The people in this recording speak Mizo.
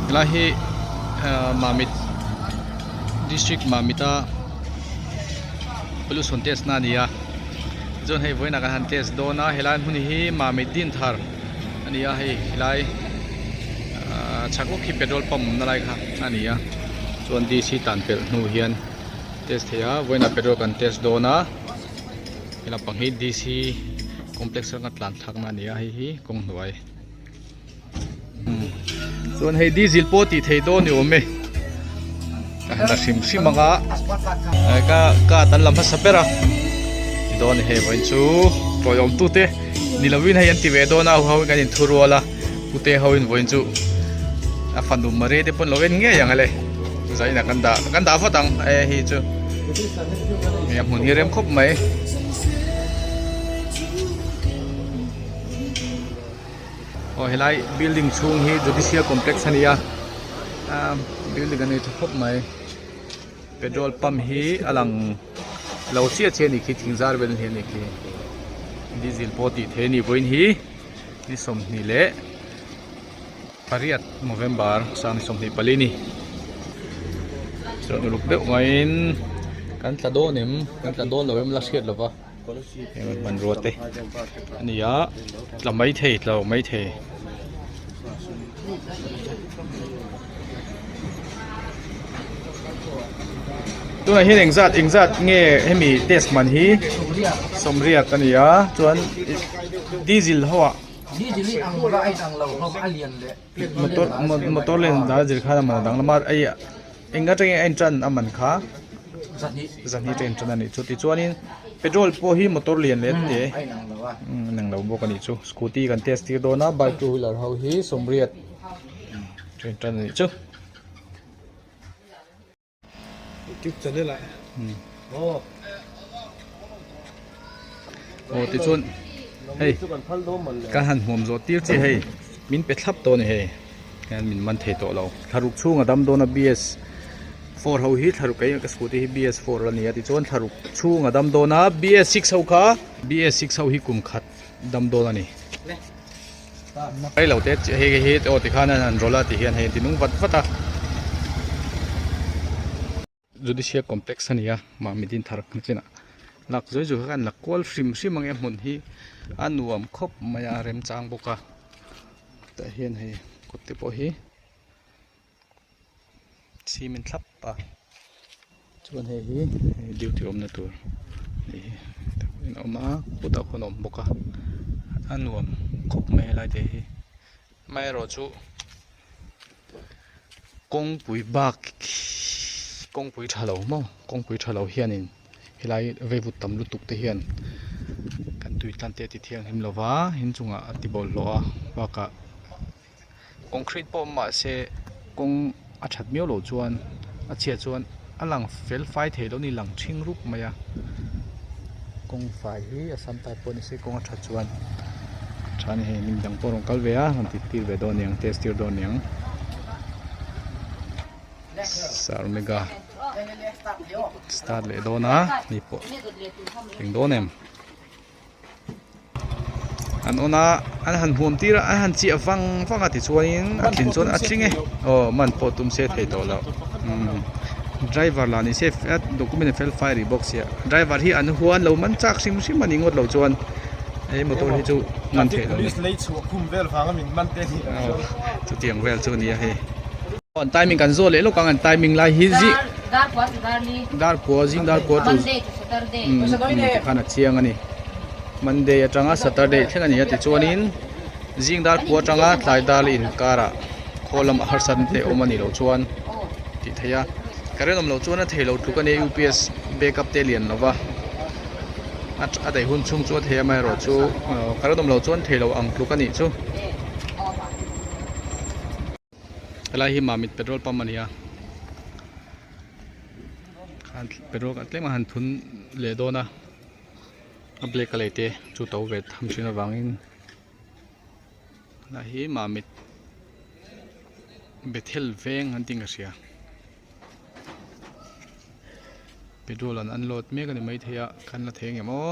Helai hi ahh Mamit district Mamit a pollution test na a ni a tichuan hei vawiinah kan han test dawn a helai hmun hi Mamit Dinthar a ni a hei helai ahh chhak lawk hi petrol pump awmna lai kha a ni a chuan D C tan pelh hnu hian test theih a vawiinah petrol kan test dawn a he lampang hi D C complex atanga tlan thlakna a ni a hei hi kawng hnuai. Chuan hei diesel pawh tih theih dawn ni awm e ka han la hrim hrim ang a ka ka tan la hmasa ber a ti dawn hei vawiin chu tawiawm tute ni lovin hei an ti ve dawn a ho in kan inthu rual a pute ho in vawiin chu a fanu mare te pawn lo en ngei ang ale zain ah kan dah kan dah vat ang e hi chu a hmun hi rem khawp mai. Aw helai building chhung hi judicial complex a ni a ahh building a nei tha khawp mai petrol pump hi a lang lo chiah chiah a ni khi thing zar vel hi a ni khi diesel pawh tih theih a ni vawiin hi ni 28 November sang ni 24 a ni chuan uluk deuh maiin kan tla dawn em kan tla dawn lo em la hriat lova. Heng hmanrua te a ni a tla mai thei tla lo mai thei tunah hian engzat engzat nge hemi test man hi sawmriat a ni a chuan diesel ho ah motor motor len dal zir khan a man a danglam a hei eng atangin a intan a man kha zahnih atangin intan a nih chu tichuanin petrol pawh hi motor lian leh te a inang lo bawk a nih chu scooty kan test tir dawn a bike two wheeler ho hi sawmriat atangin intan a nih chu. Youtube channel ah aw aw tichuan hei ka han hmuam zawh tir che hei min pe thlap tawh a ni hei hian min man thei tawh lo thlaruk chhung a dam dawn a B S four ho hi thlaruk kei ka scooty hi B S four a ni a tichuan thlaruk chhung a dam dawn a B S six ho kha B S six ho hi kum khat dam dawn a ni Reilo te hei hi aw tikhan an han rawlh a ti hian hei an ti nung vat vat a judicial complex a ni a mahni din thar ang chinah lak zui zui kha an la kual hrim hrim ang e hmun hi a nuam khawp mai a remchang bawk a tah hian hei kawt te pawh hi cement thlap a chuan hei hi duty awmna tur a ni a awm a kawtah khawn a awm bawk a a nuam khawp mai helai te hi amaherawhchu kawngpui bak kawngpui tha lo maw kawngpui tha lo hianin helai veivut tam lutuk te hian kan tui tlan te a ti thianghlim lo va inchungah a ti bawlhhlawh a bakah. Concrete pawh awm mahse kawng a that miau loh chuan a chhiat chuan a lang fel fai thei lo a ni lang thing rup mai a kawng fai hi a sam type pawh ni se kawng a that chuan tha a ni hei mi dang pawh a rawn kal ve a rawn tih tir ve dawn a niang test tir dawn a niang sir omega start leh dawn a mi pawh tling dawn em. An awn a an han huam tir a an han chiah vang vang a tichuanin a tlin chuan a tling e aw man pawh tum se thei tawh loh umm driver lah ni se document a fel fai rih bawk sia driver hi an huan lo man chak hrim hrim a ni ngawt lo chuan he motor hi chu man theih loh a ni chutiang vel chu a ni a hei. An timing kan zawh leh lawk ang an timing lai hi zing dar kua zing dar kua chu tikhan a chiang a ni Monday atanga Saturday thleng a ni a tichuanin zing dar kua atanga tlai dar leh inkarah khaw lamah harsat te awm a nih loh chuan tih theih a current awm loh chuan a thei lo tluk a nia U P S backup te a lian lo va a daih hun chhung chu a thei amaherawhchu current awm loh chuan thei lo ang tluk a nih chu. Helai hi Mamit petrol pump a ni a petrol tlem a han thun leh dawn a a black a lei te chu to ve tham thin avangin helai hi Mamit Bethel veng an tih ka hria petrol an unload mek a ni maithei a khan la thei ang em aw.